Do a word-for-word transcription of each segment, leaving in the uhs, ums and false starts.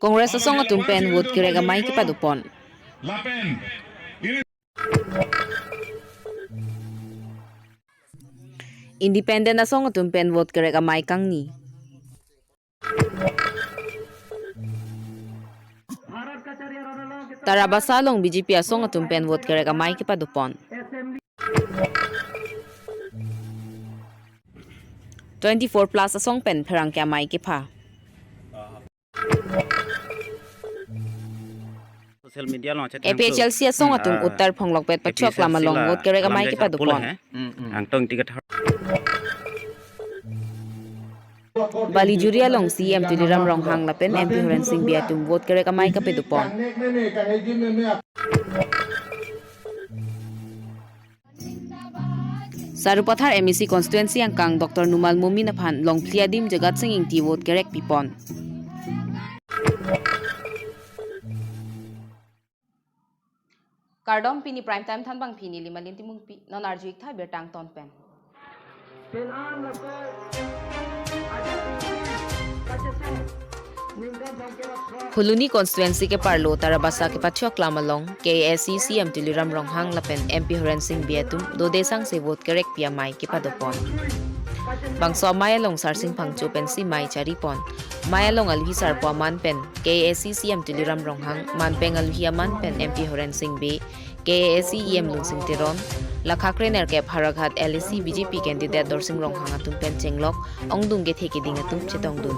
Congress asong atum pen vote kerek amei kepadopon. Independent asong atum pen vote kerek amei kangni. Tarabasa along B J P asong atum pen vote kerek amei kepadopon. Twenty-four plus asong pen pherangke amei kepha. Social media along chat A P H L C asong atum, ah, Uttar Phonglokpet A P H L C pathuak lam along la vote kerek amei alam kepadopon. Jai pule hai. Angtong ticket har- Balijuri along C E M Tuliram Ronghang lapen M P Horen Sing Bey atum vote kerek amei kepadopon. Sarupathar M A C constituency angkang Doctor Numal Momin aphan longphli adim Jagat Sing Ingti vote kerek pipon. Kardom, pini prime time thanbang pini Limalin Timungpi, non arju-ik tha birta angton pen. Phuloni constituency keparlo Tarabasa kepathuak lam along K A A C C E M Tuliram Ronghang lapen M P Horen Sing Bey atum dode sangse vote kerekpi amei kepadopon. Bangso amei along Sarsing Phangcho pensi mei charipon. Mei along alhi sarpo aman pen K A A C C E M Tuliram Ronghang, manpeng alhi aman pen M P Horen Sing Bey, K A A C E M Lunsing Teron, lakha krenerkep Howraghat L A C B J P candidate Dorsing Ronghang atum pen chenglok ongdung kethe keding atum chetongdun.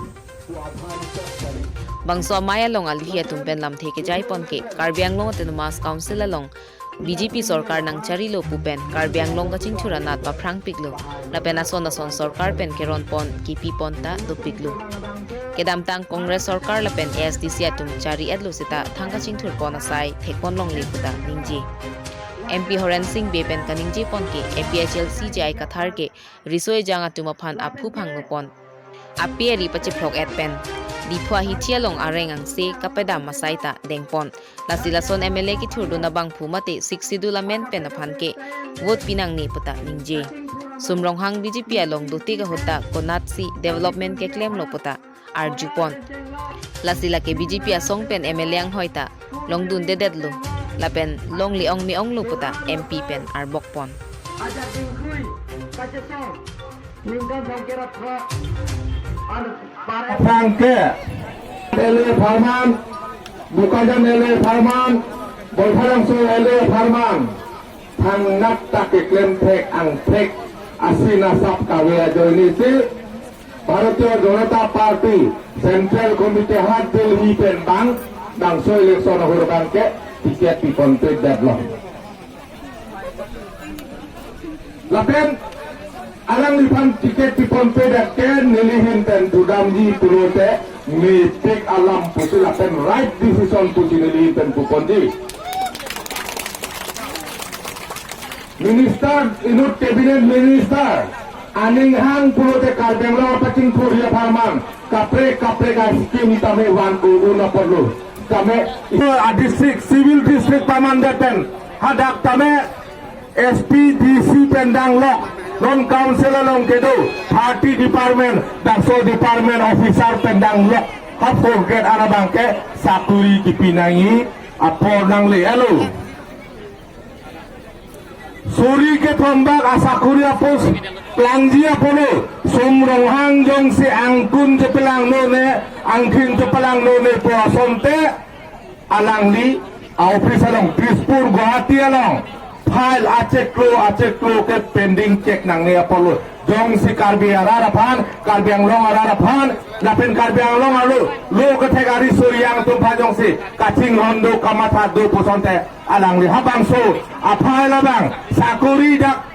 Bangso amei along alhi atum pen lamthe kejaipon ke Karbi Anglong Autonomous Council along B J P sorkar nangcharilo pu pen Karbi Anglong kachingthur anat paphrangpiklo, lapen ason ason sorkar pen keronpon kipipon ta dopiklo. Kedamtang Congress sorkar lapen A S D C atum chari-etlo seta thang kachingthurpon asai thekpon longle puta ningje. M P Horen Sing Bey pen kaningjepon ke A P H L C J I Kathar ke riso ejang atum aphan aphu phangnopon. Ape ari pachiphlok-et pen Diphu ahithi along areng angse kapedam asai ta dengpon. Lasi lason M L A kethurdun abangphu mate Sixth Schedule amen pen aphan ke vote pinangne puta ningje. Sum Ronghang B J P along dotik ahut ta konatsi development keklemlo puta arjupon. Lasi lake B J P asong pen M L A anghoi ta longdundedetlo, lapen longle ong me-onglo puta M P pen arbokpon. Pherangke, L A apharman, Bokajan L A apharman, Boiphalangsong L A apharman, thangnat ta keklem thek angthek asin asap kave ajoinesi Bharatiya Janata Party Central Committee ha Delhi pen bang, bangso election ahut abang ke ticket piponpedetlo. Lapen alangliphan ticket piponpedet ke nelihin pen pudamji pulote mepik alam pusi lapen right decision pusi nelihin pen puponji. Minister, inut cabinet minister, aning hang pulote Karbi Anglong apachingthurji apharman kaprek kaprek a-scheme tame van-un apotlo. Tame a-district, civil district pamandet pen hadak tame S P D C pen danglok, non council along kedo thirty department, dakso department officer pen danglok, ha forget ara abang ke sakuri kipinangji apor nangle-etlo. Suri kethom bak asakuri a-post plangji apotlo, Sum Ronghang jongsi angkun chepalangnone, angthin chepalangnone pu asonte, alangli a-office along, Dispur Guwahati along file achiklo achiklo ke pending check nangne apotlo. Jongsi Karbi arat aphan, Karbi Anglong arat aphan, lapen Karbi Anglong arlo, lo kethek ari suri angtum aphan jongsi kachinghon do, kamatha do pu asonte, alangli habangso a-file abang sakuri dak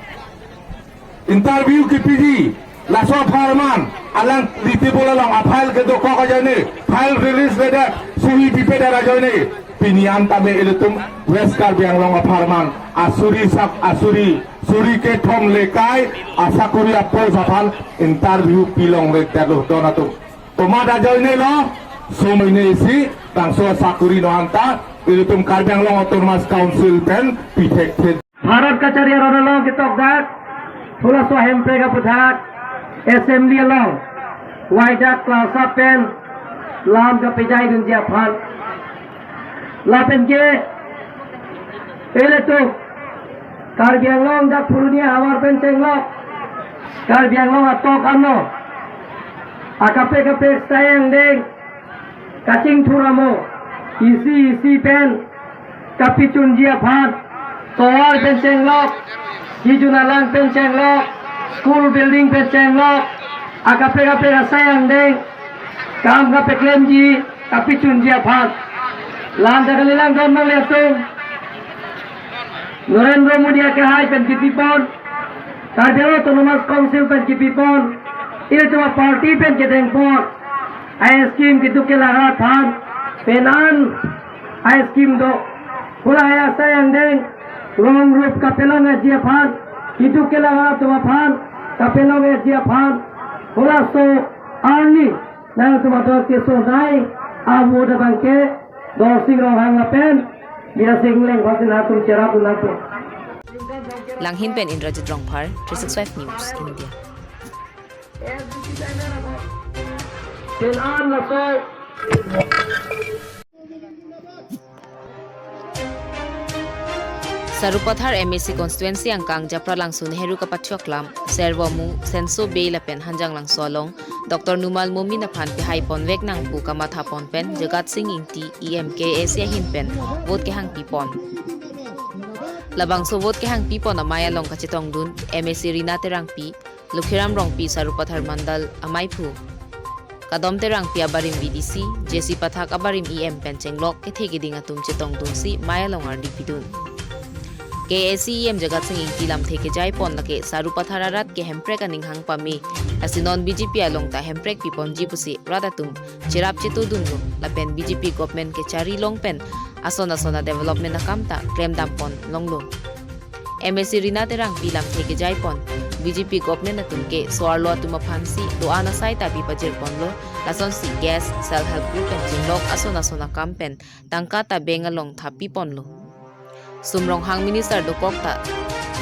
interview kipiji, laso apharman alangli table along a-file kedokok ajoine, file release-ledet, suhi pipedet ajoine, pini an tame ilitum West Karbi Anglong apharman asuri sak, asuri, suri kethom lekai asakuri a-post aphan interview pilongledetlo don atum. Komat ajoinelo, somoine isi bangso sakuri non anta ilitum Karbi Anglong Autonomous Council pen pithekthek. Bharat kachari aron along ketokdak, halaso ahempek aputhak, assembly along waidak klausap pen Lam kapejaidunji aphan. Lapen ke, ilitum Karbi Anglong dak Puruni ahavar pen chenglok, Karbi Anglong atok ano, akaprek kaprek asai angdeng kachingthur amo, isi isi pen kapechunji aphan, tovar pen chenglok, kejun alang pen chenglok, school building pen chenglok, akaprek kaprek asai angdeng kam kapeklemji, kapechunji aphan. Lam ta kalilang don nanglitum. Narendra Modi akehai pen kipipon, Karbi Anglong Autonomous Council pen kipipon, ilitum aparty pen kedengpon, ai scheme keduk kelang arat aphan, penan ai scheme do, hala asai angdeng rong rup kapelongji aphan, keduk kelang arat atum aphan kapelongji aphan, halaso arni nangtum ator kesodai avo abang ke Dorsing Ronghang lapen Bidya Sing Engleng aphansi nangtum cherapdun nangpo. Langhin pen Indrajit Rongphar, three six five News, India. Penan laso. Sarupathar M A C constituency angkang Japralangso Nehru Kapachok Lam, Servomu, Senso Bey lapen Hanjanglangso along Doctor Numal Momin aphan pehai ponvek nang pu kamatha pon pen Jagat Sing Ingti, E M K A C ahin pen vote kehangpi pon. Labangso vote kehangpi pon amei along kachetongdun M A C Rina Terangpi, Lokhiram Rongpi Sarupathar Mandal amaiphu, Kadom Terangpi abarim V D C, J C Pathak abarim E M pen chenglok kethe keding atum chetongdunsi mei along ardi pidun. K A C E M Jagat Sing Ingti lamthe kejai pon lake Sarupathar arat ke Hemprek aning hang pame, lasi non B J P along ta Hemprek piponji pusi rat atum cherap chetodunlo, lapen B J P government kechari long pen ason ason a-development akam ta klemdam pon longlo. M A C Rina Terangpi lamthe kejai pon, B J P government atum ke so-arlo atum aphansi do-an asai ta pipajir ponlo, lasonsi gas, self help group pen chenglok ason ason akam pen tangka ta bank along thappi ponlo. Sum Ronghang minister dokok ta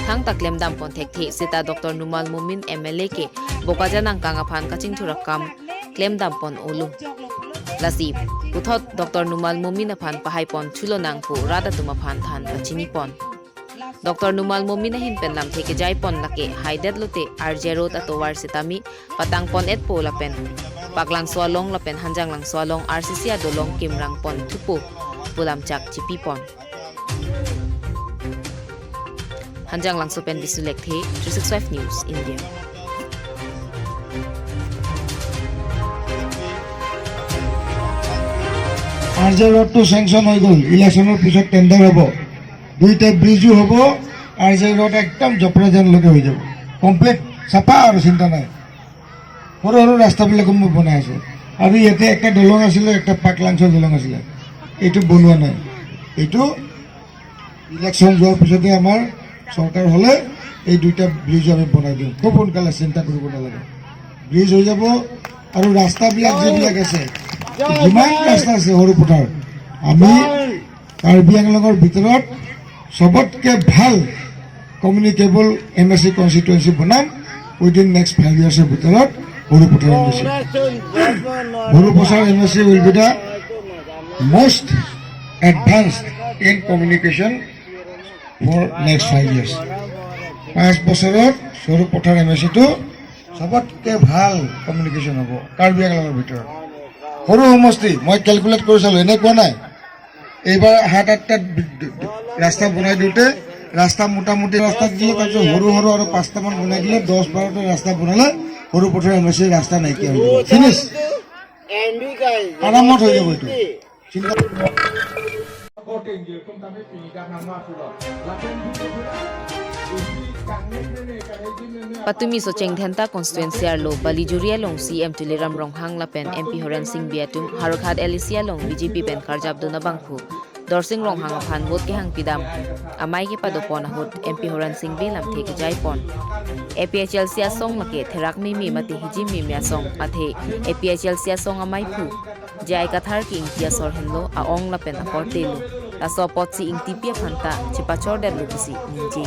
thangta klemdam pon thekthe seta Doctor Numal Momin M L A ke Bokajan angkang aphan kachingthur akam klemdam pon olo. Lasi puthot Doctor Numal Momin aphan pahai pon thulo nang pu rat atum aphan than pachini pon. Doctor Numal Momin ahin pen lamthe kejai pon lake haidet lote R J Road atovar sitame patang pon etpo lapen Paklangso along lapen Hanjanglangso along R C C adolong kimrang pon thupo pu lamchak chipi pon. Hanjanglangso pen Bisu Lekthe, three six five News, India. R J ৰোডটো চেংচন হৈ গ'ল, ইলেকশ্যনৰ পিছত টেণ্ডাৰ হ'ব, দুইটা ব্ৰিজো হ'ব, R J road একদম জপ্ৰজানলৈকে হৈ যাব, কমপ্লিট চাফা আৰু চিন্তা নাই। সৰু সৰু ৰাস্তাবিলাকো মই বনাই আছোঁ। আৰু ইয়াতে একটা দলং আছিলে, একটা পাকলাংচৰ দলং আছিলে, এইটো বনোৱা নাই। এইটো ইলেকশ্যন যোৱাৰ পিছতে আমাৰ চৰকাৰ হ'লে এই দুইটা ব্ৰিজ আমি বনাই দিম, খুব সোনকালে, চিন্তা কৰিব নালাগে। ব্ৰিজ হৈ যাব আৰু ৰাস্তাবিলাক যিবিলাক আছে, যিমান ৰাস্তা আছে সৰুপথাৰ, আমি কাৰ্বি আংলঙৰ ভিতৰত চবতকে ভাল কমিউনিকেবল এম এ চি কনষ্টিটুৱেঞ্চি বনাম উইদিন নেক্সট ফাইভ ইয়াৰ্ছৰ ভিতৰত Sarupathar M A C. Sarupathar M A C will be the most advanced in communication for next five years. পাঁচ বছৰত সৰুপথাৰ এম এ চিটো চবতকে ভাল কমিউনিকেশ্যন হ'ব কাৰ্বি আংলঙৰ ভিতৰত। সৰু সমষ্টি, মই কেলকুলেট কৰি চালোঁ, এনে কোৱা নাই। এইবাৰ সাত আঠটা বি-, ৰাস্তা বনাই দিওঁতে ৰাস্তা মোটামুটি ৰাস্তাত দিয়ে, তাৰপিছত সৰু সৰু আৰু পাঁচটামান বনাই দিলে দহ বাৰটা ৰাস্তা বনালে সৰুপথাৰ এম এ চিৰ ৰাস্তা নাইকিয়া হৈ যাব। ফিনিছ। আৰামত হৈ যাব এইটো। চিন্তা Patumi Socheng Dhenta constituency arlo Balijuri along C M Tuliram Ronghang lapen M P Horen Sing Bey atum Howraghat L A C along B J P pen karjapdun abangphu Dorsing Ronghang aphan vote kehangpidam amei kepadopon ahut M P Horen Sing Bey lamthe kejai pon. A P H L C asong lake therak meme mate hijim meme asong, athe A P H L C asong ameiphu J I Kathar ke Ingti asor henlo, a-ong lapen akorte lo. Laso apotsi Ingtipi aphan ta chepachordetlo pusi ningje.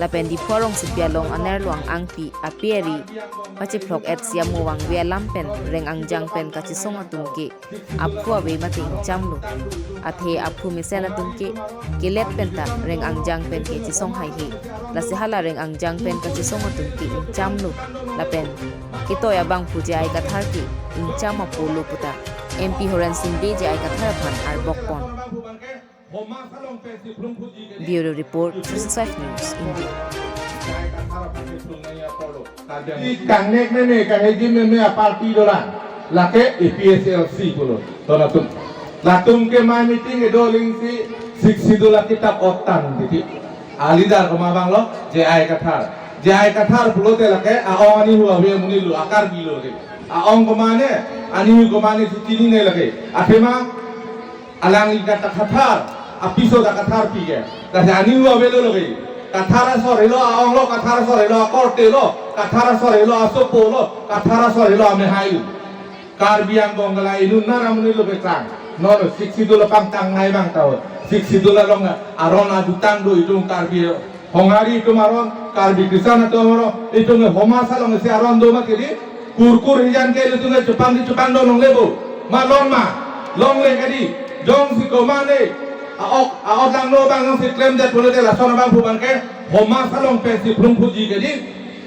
Lapen Diphu arongsopi along anerlo angpi ape ari pachephlok-et si amo vangve alam pen reng angjang pen kachesong atum ke aphu ave mate ingchamlo. Athe aphu mesen atum ke kelet penta reng angjang pen ke chesong haihe. Lasi hala reng angjang pen kachesong atum ke ingchamlo. Lapen ketoi abangphu J I Kathar ke ingcham apotlo puta M P Horen Sing Bey J I Kathar aphan arbokpon. Bureau Report, three six five News, India. Kangnek meme, kangneji meme aparty dolang. Lake A P H L C pulo. Ton atum. Latum ke mai meeting kedo aling si Sixth Schedule akitap otan titi. A leader komat abanglo, J I Kathar. J I Kathar pulote lake a-ong anihu ave amonitlo, a-Karbi lo ke. A-ong komatne, anihu komatne si chinine lake. Athema alangli kata Kathar, apiso ta Kathar pi ke. Lasi anihu avelo lake. Kathar asor helo a-onglo, Kathar asor helo akortelo, Kathar asor helo asopolo, Kathar asor helo amehai. Karbi Anglong ke la inut nar amonitlo kechang. Non Sixth Schedule pangtang nai abang tao. Sixth Schedule along aron adutang do itum Karbi Honghari atum aron, Karbi Christian atum aron, itum ke Homasa along si aron do mati di. Kurkur hijan ke itum ke chepang di chepang do longle bo. Ma long ma, longle ke di. Jongsi komatne a-ok, a-ok langno abang jongsi klemdet pulote lason abangphu abang ke Homasa along pensi phlungphuji ke di.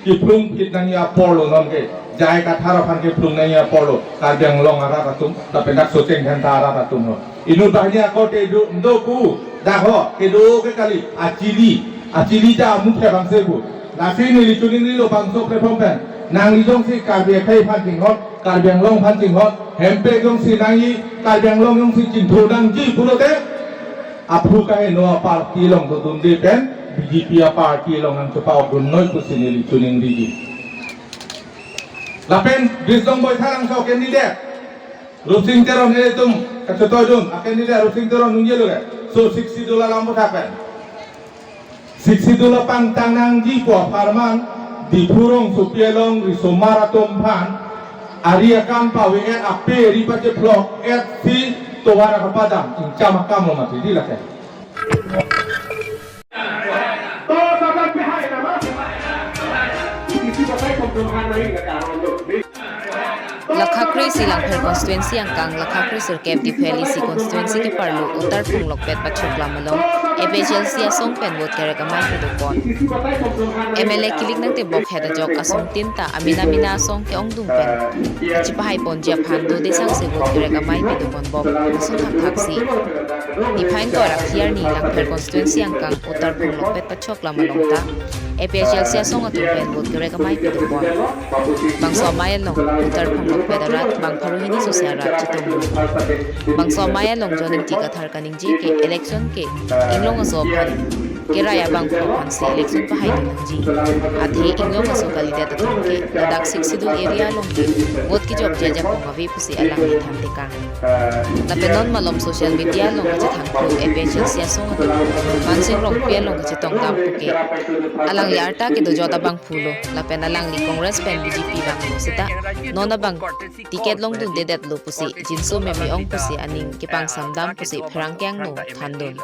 Kephlungphit nangji aporlo non ke. J I Kathar aphan kephlung nangji aporlo. Karbi Anglong arat atum, lapen dak Socheng Dhenta arat atum lo. Inut banghini akorte do, do pu, dak ho, kedo ke kali, achili, achili ta amukhe bangse pu. Lasi neli chuning rilo bangso platform pen. Nangli jongsi Karbi akhei aphan chinghon, Karbi Anglong aphan chinghon, hempe jongsi nangji, Karbi Anglong jongsi chingthur nangji pulote. Aphu kaheno aparty along dodunde pen, B J P aparty along nangchepa-ok dunnoi pusi neli chuning riji. Lapen Bisdong Boithalangso candidate Rupsing Teron ilitum kachetoi dun, a-candidate Rupsing Teron nungjelo ke. So Sixth Schedule alam puthak pen. Sixth Schedule pangtang nangji pu apharman, Diphu rongsopi along risomar atum aphan, ari akam pave-et ape ari pachephlok-et si tovar kapadam, ingcham akam lo mati di lake. Lakha kre-isi Langpher constituency angkang lakha kre-sirkep Diphu L A C constituency keparlo Uttar Phonglokpet Pachhoklam along A P H L C asong pen vote kerek amei kedopon. M L A kilik nangtebok het ajok asong tin ta amena mena asong ke-ongdung pen kachepahai ponji aphan dode sangse vote kerek amei kedopon bok ason thakthak si. Niphai ingkoi ra phli arni Langpher constituency angkang Uttar Phonglokpet Pachhoklam along ta A P H L C asong atum pen vote kerek amei kedopon. Bangso amei along Uttar Phonglokpet arat bang pharo hini sose arat chetongdun. Bangso amei along John Ingti Kathar kaningje ke election ke inglong aso aphan kerai abangphu aphan si election pahaidun nangji. Athe inglong aso kalidet atum ke ladak Sixth Schedule area along ke vote kejokji ajakong ave pusi alangli than tekang. Lapen non malom social media along kachethangphu A P H L C asong atum Mansing Rongpi along kachetongdam pu ke alangli arta kedojot abangphu lo, lapen alangli Congress pen B J P vanglo seta non abang ticket longdundedetlo pusi jinso meme ong pusi aning kepangsamdam pusi pherangke angno thandun.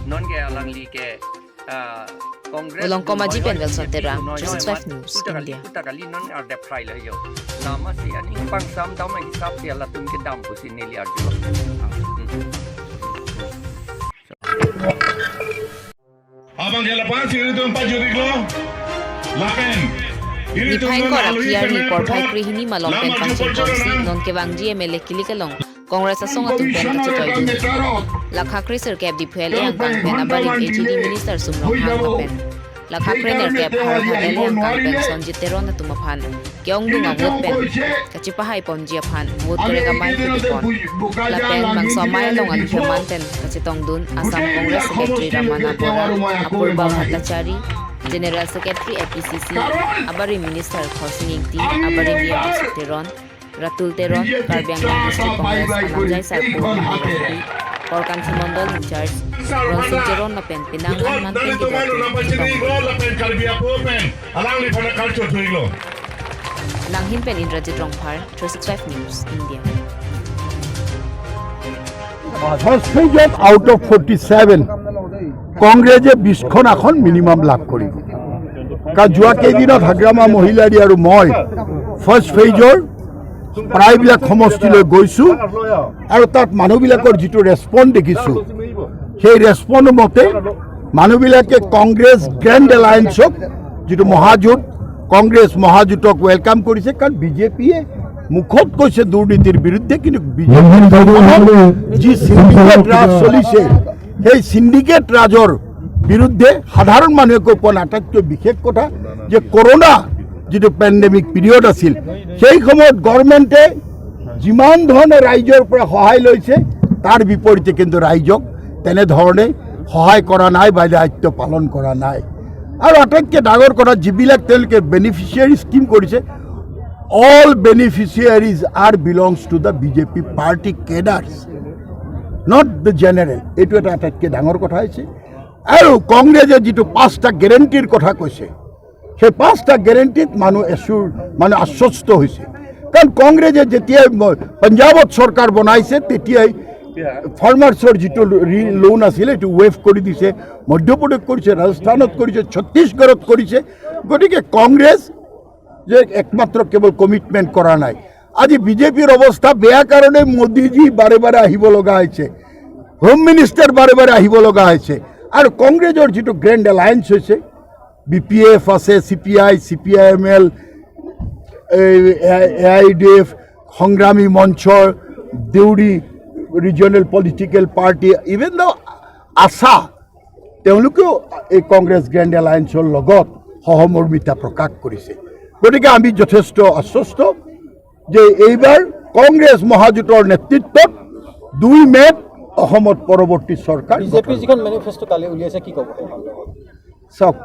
Non ke alangli ke, ah, Congress Ulong Komaji pen Wilson Terang, three six five News, India. Uta kali non ardep phrai lo yo. Lama si aning pangsamdam ahisap si latum kedam pusi neli arjulo. Hmm. Abang ke lapu-an si ilitum pajut-iklo. Lapen ilitum Niphai non ingkoi ra alohi phli arni kene porphai puthot kre-hini malom pen lamar pangcheng jupon ponsi tonang. Non kevangji M L A kilik along Congress asong atum pen kachetoidun. Lakha kre-sirkep Diphu L A angkang pen abarim A G D minister Sum Ronghang lapen lakha krenerkep Howraghat L A angkang pen Sonjit Teron atum aphan ke-ongdung a-vote pen kachepahai ponji aphan vote kerek amei kedopon. Lapen bangso amei along aliphaman pen kachetongdun Assam Congress Secretary Ramana Bora, Apurba Bhattacharya, General Secretary A P C C, abarim Minister Khorsing Ingti, abarim E M Ashok Teron, Ratul Teron, Karbi Anglong District Congress Ananjai Sarpo, Korkanthi Mondol in-charge Ronsing Teron lapen penang an manpen kedok chetong. Alangli pada culture tuiglo. Nanghin pen Indrajit Rongphar, three six five News, India. First three job out of forty-seven. কংগ্ৰেছে বিশখন আসন মিনিমাম লাভ কৰিব। কাৰণ যোৱা কেইদিনত হাগ্ৰামা মহিলাৰী আৰু মই ফাৰ্ষ্ট ফেজৰ প্ৰায়বিলাক সমষ্টিলৈ গৈছো আৰু তাত মানুহবিলাকৰ যিটো ৰেছপন্স দেখিছো, সেই ৰেছপন্স মতে মানুহবিলাকে কংগ্ৰেছ গ্ৰেণ্ড এলায়েন্সক, যিটো মহাজোঁট, কংগ্ৰেছ মহাজোঁটক ৱেলকাম কৰিছে। কাৰণ বিজেপিয়ে মুখত কৈছে দুৰ্নীতিৰ বিৰুদ্ধে, কিন্তু বিজেপিৰ যি চিণ্ডিকেট ৰাজ চলিছে, সেই চিণ্ডিকেট ৰাজৰ বিৰুদ্ধে সাধাৰণ মানুহে কৈ পোৱা নাই। আটাইতকৈ বিশেষ কথা যে কৰোণা যিটো পেণ্ডেমিক পিৰিয়ড আছিল, সেই সময়ত গভৰ্ণমেণ্টে যিমান ধৰণে ৰাইজৰ পৰা সহায় লৈছে, তাৰ বিপৰীতে কিন্তু ৰাইজক তেনেধৰণে সহায় কৰা নাই বা দায়িত্ব পালন কৰা নাই। আৰু আটাইতকৈ ডাঙৰ কথা, যিবিলাক তেওঁলোকে বেনিফিচিয়াৰী স্কিম কৰিছে, all beneficiaries are belongs to the B J P party cadres, not the general। এইটো এটা আটাইতকৈ ডাঙৰ কথা হৈছে। আৰু কংগ্ৰেছে যিটো পাঁচটা গেৰেণ্টিৰ কথা কৈছে, সেই পাঁচটা গেৰেণ্টিত মানুহ এচুৰ, মানুহ আশ্বস্ত হৈছে। কাৰণ কংগ্ৰেছে যেতিয়া ম-, পঞ্জাৱত চৰকাৰ বনাইছে, তেতিয়াই ফাৰ্মাৰ্ছৰ যিটো ৰি-, লোন আছিলে, এইটো ৱেভ কৰি দিছে। মধ্যপ্ৰদেশ কৰিছে, ৰাজস্থানত কৰিছে, ছত্তীশগড়ত কৰিছে। গতিকে কংগ্ৰেছ যে একমাত্ৰ কেৱল কমিটমেণ্ট কৰা নাই। আজি বিজেপিৰ অৱস্থা বেয়া কাৰণে মোদীজী বাৰে বাৰে আহিব লগা হৈছে, হোম মিনিষ্টাৰ বাৰে বাৰে আহিব লগা হৈছে। আৰু কংগ্ৰেছৰ যিটো গ্ৰেণ্ড এলায়েন্স হৈছে, বি পি এফ আছে, C P I, C P I M L, A I D F, সংগ্ৰামী মঞ্চৰ, Deori regional political party, even the আছা, তেওঁলোকেও এই কংগ্ৰেছ গ্ৰেণ্ড এলায়েন্সৰ লগত সহমৰ্মিতা প্ৰকাশ কৰিছে। গতিকে আমি যথেষ্ট আশ্বস্ত যে এইবাৰ কংগ্ৰেছ মহাজোঁটৰ নেতৃত্বত দুই মে'ত অসমত পৰৱৰ্তী চৰকাৰ বিজেপিৰ গঠন। যিখন মেনিফেষ্টো কালি উলিয়াইছে, কি ক'ব? চাওক,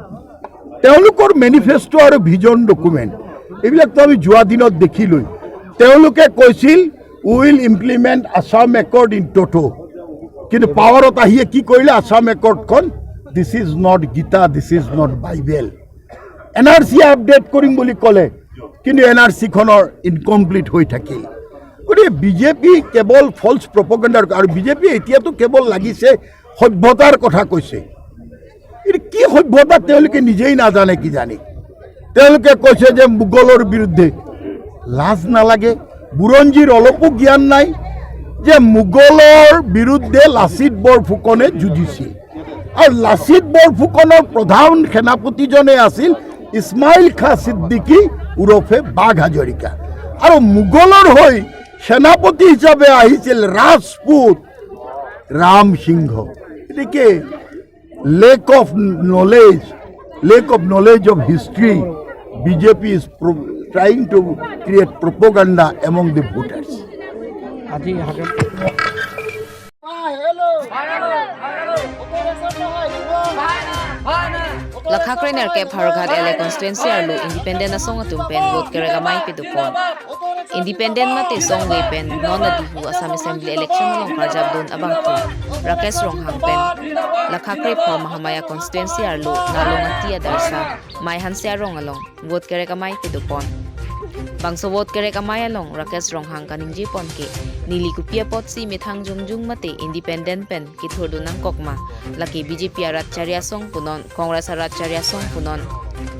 তেওঁলোকৰ মেনিফেষ্টো আৰু ভিজন ডকুমেণ্ট এইবিলাকতো আমি যোৱা দিনত দেখিলোৱেই। তেওঁলোকে কৈছিল, "We will implement Assam Accord in toto।" কিন্তু পাৱাৰত আহিয়ে কি কৰিলে? আছাম একৰ্ডখন, "This is not Gita, this is not Bible।" N R C update কৰিম বুলি ক'লে, কিন্তু এন আৰ চিখনৰ ইনকমপ্লিট হৈ থাকিল। গতিকে বিজেপি কেৱল ফলছ প্ৰপগেণ্ডাৰ, আৰু বিজেপি এতিয়াতো কেৱল লাগিছে সভ্যতাৰ কথা কৈছে। এইটো কি সভ্যতা তেওঁলোকে নিজেই নাজানে কিজানি। তেওঁলোকে কৈছে যে মোগলৰ বিৰুদ্ধে। লাজ নালাগে? বুৰঞ্জীৰ অলপো জ্ঞান নাই যে মোগলৰ বিৰুদ্ধে লাচিত বৰফুকনে যুঁজিছিল। আৰু লাচিত বৰফুকনৰ প্ৰধান সেনাপতিজনে আছিল ইছমাইল খাঁ ছিদ্দিকী ওৰফে বাঘ হাজৰিকা। আৰু মোগলৰ হৈ সেনাপতি হিচাপে আহিছিল ৰাজপুত ৰাম সিংহ। গতিকে lack of knowledge, lack of knowledge of history, B J P is pro-, trying to create propaganda among the voters. আজি Hagrama Lakha krenerkep Howraghat L A constituency arlo independent asong atum pen vote kerek amei pedopon. Independent mate songve pen non adihu Assam Assembly election along karjapdun abangphu Rakesh Ronghang pen lakha krepho Mahamaya constituency arlo Narlongati adarsa Mai Hanse arong along vote kerek amei pedopon. Bangso vote kerek amei along Rakesh Ronghang kaningjepon ke neli kopi apotsi methang jongjung mate independent pen kethurdun nangkok ma, lake B J P arat chari asong punon, Congress arat chari asong punon.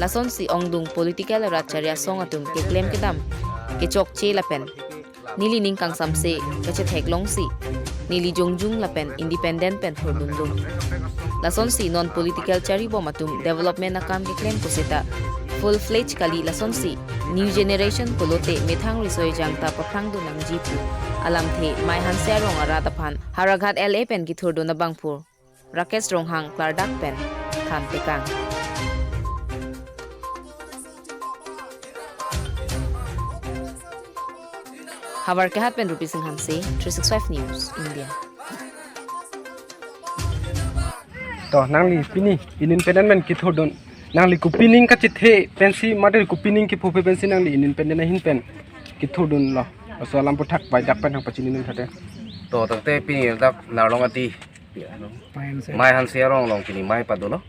Lasonsi ongdung political arat chari asong atum keklem kedam kechokche lapen neli ning kangsamse kachetheklongsi neli jongjung lapen independent pen thurdundun. Lasonsi non political charibom atum development akam keklem pusita full fledged kali, lasonsi new generation pulote methang riso ejang ta paphrangdun nangji pu alamthe Mai Hanse arong arat aphan Howraghat L A pen kethurdun abangphu Rakesh Ronghang klardak pen thantekang. Howraghat pen Rupi Singh Hanse, three six five News, India. To nangli pini independent pen kethurdun, nangli kopi ning kachethe pensi mate kopi ning kephope pensi nangli independent ahin pen kethurdunlo? Laso alam aphuthak baidak pen nangpachini nang thate. To tangte pini dak Narlongati Mai Hanse arong along pini mei padolo.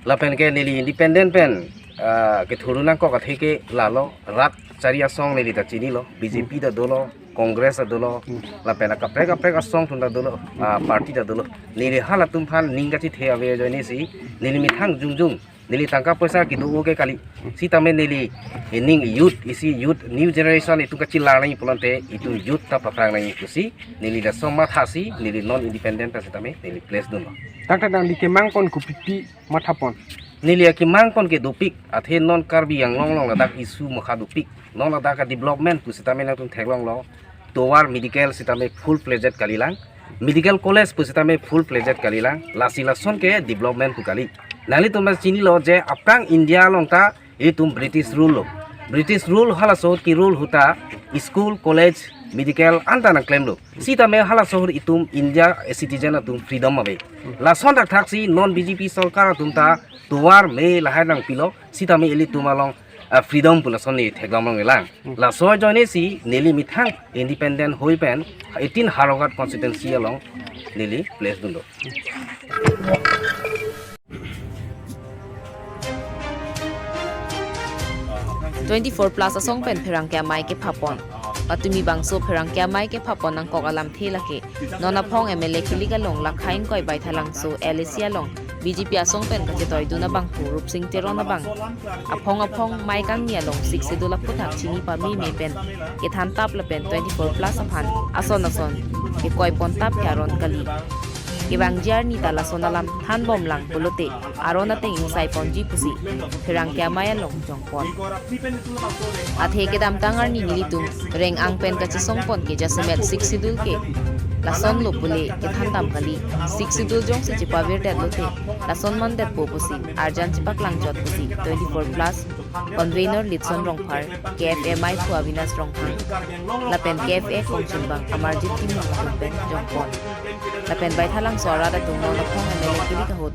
Lapen ke neli independent pen, ah, kethurdun nangkok athe ke lalo, rat chari asong neli ta chinilo, B J P ta dolo, Congress ta dolo, lapen akaprek kaprek asong atum ta dolo, ah, party ta dolo. Neli halatum aphan ning kachethe ave ajoinesi, neli methang jongjong, neli tangka poisa kedo-o ke kali. Sitame neli ining youth, isi youth, new generation itum kachelar nangji pulote itum youth ta paphrang nangji pusi, neli laso mathasi, neli non independent ta sitame neli pledge dunlo. Tangte nangli kemang pon kopipi mathapon? Neli akemang pon ke dopik, athe non Karbi Anglong along ladak issue mokha dopik. Non ladak a-development pusitame nangtum theklonglo. Tovar medical sitame full fledged kalilang. Medical college pusitame full fledged kalilang. Lasi lason ke development pu kali. Nanglitum ta chinilo je aphrang India along ta itum British rule lo. British rule halaso ahut ke-rule ahut ta school, college, medical anta nangklemlo. Sitame halaso ahut itum India a citizen atum freedom ave. Lason thakthaksi non B J P sorkar atum ta tovar me lahai nangpilo. Sitame ilitum along, ah, freedom pu lason neli theklong longlelang. Laso ajoinesi neli methang independent hoi pen eighteen Howraghat constituency along neli pledge dunlo. Twenty-four plus asong pen pherangke amei kephapon. Patumi bangso pherangke amei kephapon nangkok alamthe lake non aphong M L A kilik along lakha ingkoi Baithalangso L A C along B J P asong pen kachetoidun abangphu Rupsing Teron abang aphong aphong mei kangni along Sixth Schedule aphuthak chini pameme pen kethan tap lapen twenty-four plus aphan ason ason kekoi pon tap ke aron kali. Kevangji arni ta lason alam thanbomlang pulote aron ateng ingsai ponji pusi pherangke amei along jongpon. Athe kedamtang arni nelitum reng-ang pen kachesong pon ke jasemet Sixth Schedule ke lasonlo pule kethan dam kali. Sixth Schedule jongsi chepavirdetlote lason mandetpo pusi arjan chepaklang chot pusi twenty-four plus convener Litson Rongphar, K F A amei phu Avinash Ronghang lapen K F A kongchungbang Amarjit Timung atum pen jongpon. Lapen Baithalangso arat atum non aphong M L A kilik ahut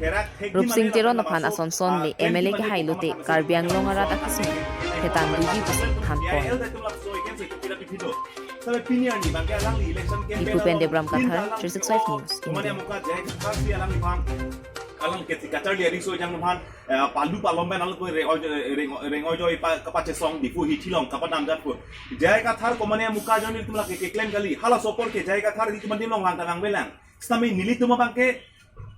Rupsing Teron aphan ason son le M L A kehailote Karbi Anglong arat akesung thetan duji pusi thanpon. Diphu pen Debram Kathar, three six five News, India. Alang ke kacharli ari so jang man, eh, palu palom pen alang ko reng oi, reng, reng oi joi pa, kapachesong Diphu hithi along kapadam jat ko. J I Kathar komane amuka jong nelitum lake keklem kali. Halaso apor ke J I Kathar nelitum adim along lang ta nangvelang. Sitame nelitum abang ke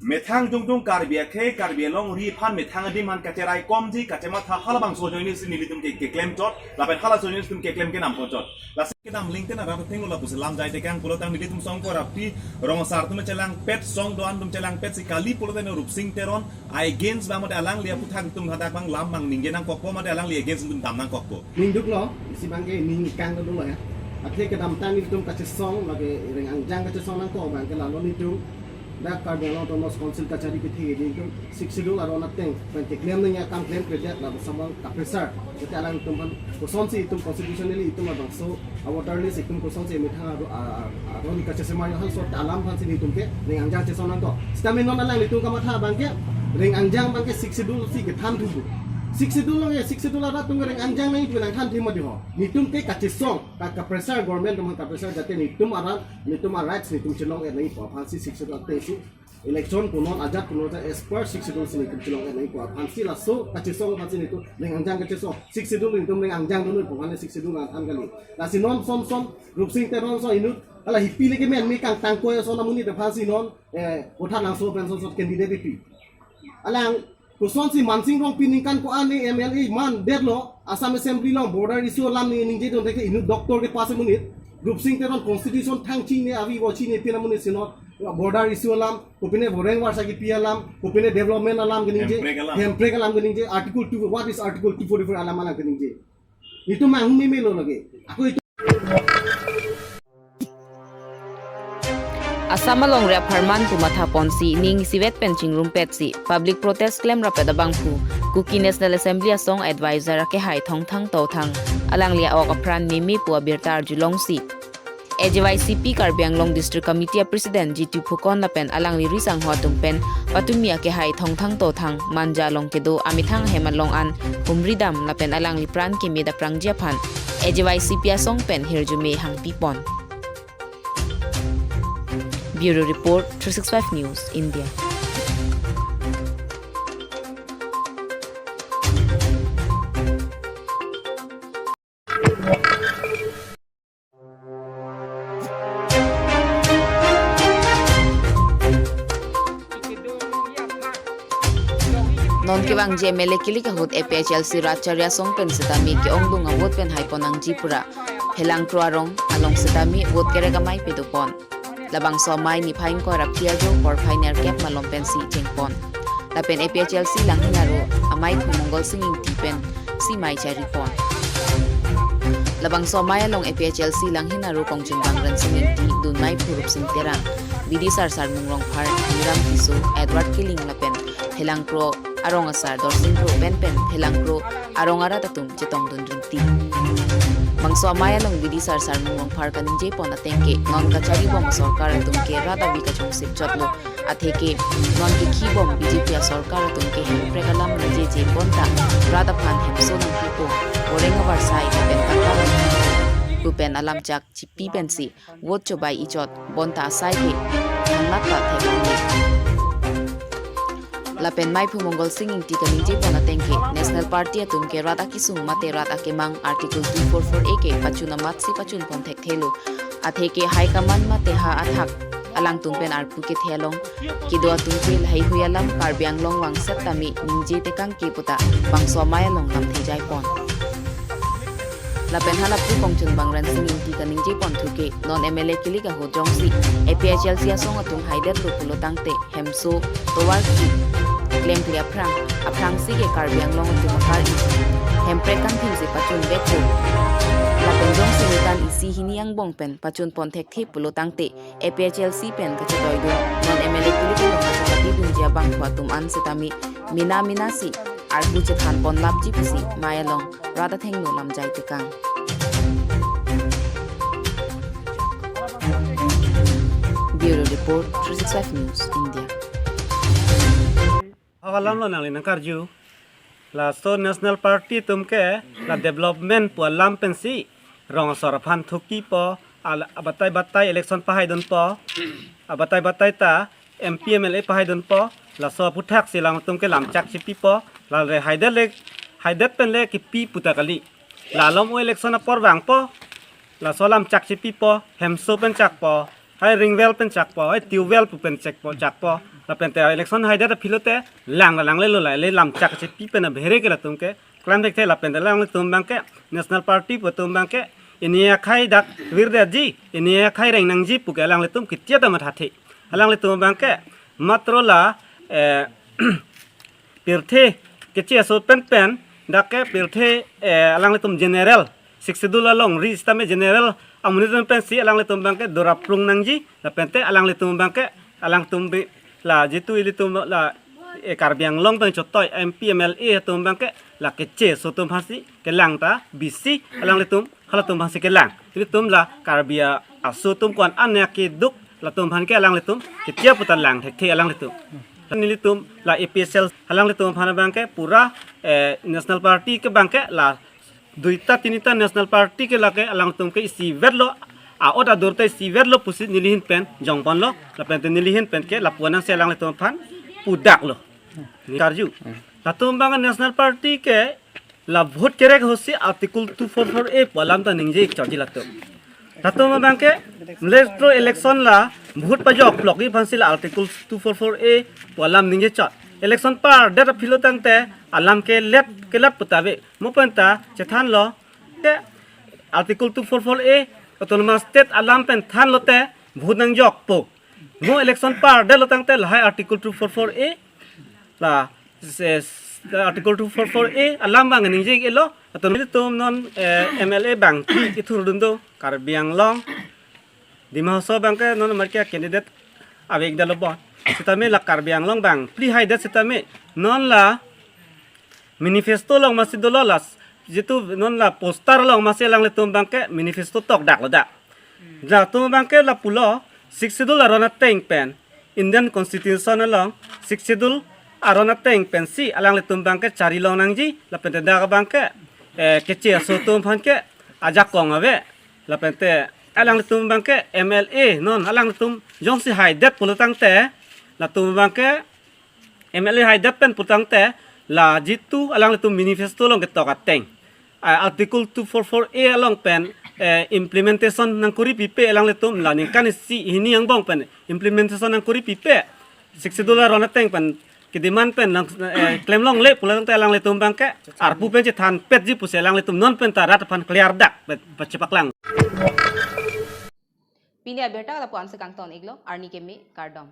methang jongjong Karbi akhei, Karbi Anglong ri aphan methang adim aphan kacherai komji, kachematha halabangso ajoinesi nelitum ke, keklem chot, lapen halaso ajoinesi nelitum keklem kenam pon chot. Lasi kedam link ten arat athengno lapusi lam jai tekang pulo tang nelitum song ko rapi rong asar atum chelangpet, song do-an atum chelangpet si kali pulote Rupsing Teron against abang mate alangli aphuthak atum hadak abang lam abang ningje nangkokpo mate alangli against atum dam nangkokpo. Ning duklo, isi abang ke ning kang duklo ya. Athe kedamtang nelitum kachesong, lake reng angjang kachesong nangkok abang ke lalo nelitum dak Karbi Anglong Autonomous Council kachari kethe nelitum Sixth Schedule aron ateng pen keklem nangji akam klemkledet, lapusi abang kapressure. Jate alangtum aphan kosonsi itum constitutionally itum labangso a-voter list itum kosonsi methang aro-, a-, a-, aron kachesemar yo halaso alam aphansi nelitum ke reng angjang chesong nangkok. Sitame non alanglitum kamatha abang ke reng angjang abang ke Sixth Schedule si kethan thupo. Sixth Schedule along ya, Sixth Schedule arat atum ke reng angjang nangji pu nangthan thima di ho. Nelitum ke kachesong, ka, kapressure government atum aphan kapressure jate nelitum arat, nelitum a-rights nelitum chelong-et nangji pu aphansi Sixth Schedule ateng si election punon ajat punon ajat as per Sixth Schedule si nelitum chelong-et nangji pu aphansi laso kachesong aphansi nelitum reng angjang kachesong. Sixth Schedule nelitum reng angjang dun pu aphan Sixth Schedule nangthan kali. Lasi non son son Rupsing Teron so inut hala hipi le kemen me kangtangkoi ason amonit aphansi non, eh, Vothatlangso pen son son candidate ipi. Alang kosonsi Mansing Rongpi ningkan ko-an ne M L A mandetlo, Assam Assembly along border issue alam ne ningjedun thek inut doctor kepass amonit, Rupsing Teron constitution thang chinine avi vo chinine pin amonit si non, border issue alam, kopine boreng warsa kipi alam, kopine development alam keningje, Hemprek alam. Hemprek alam keningje, Article two, what is Article two forty-four alam alam keningje. Itum manghumeme lo lake. Ako itum Assam alongri apharman pu matha ponsi ning isivet pen chingrumpetsi public protest klem rapet abangphu Kuki National Assembly asong advisor akehai Thongthang Touthang alangli a-ok apran meme pu abirta arjulongsi A J Y C P Karbi Anglong District Committee a-President Jitu Phukon lapen alangli riso-anghoi atum pen patumi akehai Thongthang Touthang Manja along kedo amethang ahem along an humridam lapen alangli pran keme daprangji aphan A J Y C P asong pen hirjume hangpipon. Bureau Report, three six five News, India. Kevangji M L A kilik ahut A P H L C rat chari asong pen sitame ke-ongdung a-vote pen haipon nangji pura Phelangkro arong along sitame vote kerek amei padopon. Labangso amei niphai ingkoi ra phli ajo porphai nerkep malom pensi chengpon. Lapen A P H L C Langhin aro amei Phumongol Sing Ingti pensi mei charipon. Labangso amei along A P H L C Langhin aro kongchunbang Rensing Ingti, dunmei Phu Rupsing Terang, bidisar Sarmung Rongphar, Hiram Tisso, Edward Killing lapen Phelangkro arong asar Dorsing Kro pen pen Phelangkro arong arat atum chetongdun ringti. Bangso amei along bidisar Sarmung Rongphar kaningjepon ateng ke non kacharibom sorkar atum ke rat avi kachongsit chotlo, atheke non kekhibom B J P asorkar atum ke hemprek alam nangjeje bonta rat aphan hemso nangpipo, boreng avarsai lapen tangka nangpipo pu pen alamchak chipi pensi vote chobai ichot bonta asai ke thangnat ta thek nangji. Lapen mei Phumongol Sing Ingti kaningjepon ateng ke National Party atum ke rat akesung mate rat akemang Article two four four A ke pachun amatsi pachunpon thekthelo. Atheke high command mate ha athak alangtum pen arpu kethe along kedo atum ke laheihui alam Karbi Anglong vangset tame ningje tekang ke puta bangso amei along lamthe jaipon. Lapen hala pu kongchunbang Rensing Ingti kaningjepon thu ke non M L A kilik ahut jongsi A P H L C asong atum haidetlo pulo tangte hemso tovar ki klemkle aphrang, aphrangsi ke Karbi Anglong atum akar-i hemprek kangthingsi pachunvekpo. Lapen jongsi netan isi hini angbong pen pachunpon thekthe pulo tangte A P H L C pen kachetoidun non M L A kilik along kachepatidunji abangphu atum an sitame mina minasi arpu chethanpon lapji pusi mei along rat athengno lamjai tekang. Bureau Report, three six five News, India. Halalam lo nangli nangkarju. Laso National Party atum ke la development pu alam pensi rong asor aphan thukipo, al-, abatai batai election pahaidunpo, abatai batai ta M P M L A pahaidunpo, laso aphuthaksi alangtum ke lamchak chipipo, lale haidet le, haidet pen le kipi puta kali. La alom o election apor vangpo, laso lamchak chipipo, hemso pen chakpo, hai ring well pen chakpo, hai tube well pu pen chakpo, chakpo. Lapen te election haidet aphi lote lang la langlelo, la le lamchak chipi pen abhere ke latum ke klemthekthe. Lapen te alanglitum abangke National Party pu atum abangke ini akhai dak virdetji, ini akhai reng nangji pu ke alanglitum kitia ta mathathe. Alanglitum abangke matro la, eh, pirthe keche aso pen pen dak ke pirthe, eh, alanglitum general, Sixth Schedule alongri sitame general amonit pen pensi alanglitum abangke doraprung nangji, lapen te alanglitum abangke alangtum bi la jitu ilitum la, eh, Karbi Anglong pen chotoi M P M L A atum abangke la keche aso atum aphansi kelang ta bisi alanglitum halatum aphansi kelang. Ilitum la Karbi a-, aso atum ko-an an ya keduk latum aphan ke alanglitum kitia puta lang thekthe alanglitum. Nelitum la A P H L C alanglitum aphan abangke pura, eh, National Party ke abangke la duita tinita National Party ke lake alangtum ke isivetlo, a-ot adur ta isivetlo pusi nelihin pen jongponlo, lapen te nelihin pen ke lapu-an nangsi alanglitum aphan pudaklo. Karju. Latum abang National Party ke la vote kerek ahutsi Article two four four A pu alam ta ningje chotji latum. Latum abangke metro election la vote pajok plok-i aphansi la Article two four four A pu alam ningje chot. Election pardet aphi lo tangte alam kelet kelet puta ave. Mo pen ta chethanlo te Article two four four A Autonomous State alam pen thanlo te vote nangjokpo. Mo election pardetlo tangte lahai Article two four four A la se, se, Article two four four A alam abang ningje-elo. Atum ilitum non, eh, M L A abang ithurdun do Karbi Anglong, Dima Hasao abangke non amarke candidate avek dalo bon. Sitame la Karbi Anglong abang phli haidet sitame non la manifesto along masi dolo, la jitu non la poster along masi alanglitum abangke manifesto tokdaklo dak. Latum abangke lapulo Sixth Schedule aron ateng pen, Indian Constitution along Sixth Schedule aron ateng pensi alanglitum abangke chari long nangji, lapen te dak abangke, eh, keche aso atum aphan ke ajakong ave, lapen te alanglitum abangke M L A non alanglitum jongsi haidet pulo tangte, latum abangke M L A haidet pen pulo tangte, la jitu alanglitum manifesto along ketok ateng, ah, Article two four four A along pen, eh, implementation nangkuri pipe alanglitum, la ningkan isi hini angbong pen implementation nangkuri pipe, Sixth Schedule aron ateng pen kedemand pen lang, eh, klemlongle pulang te alanglitum abangke arpu pen chethanpetji pusi alanglitum non pen ta rat aphan clear dak pet pachepaklang. Pini abirta lapu-an si kangton iklo, arni keme kardom.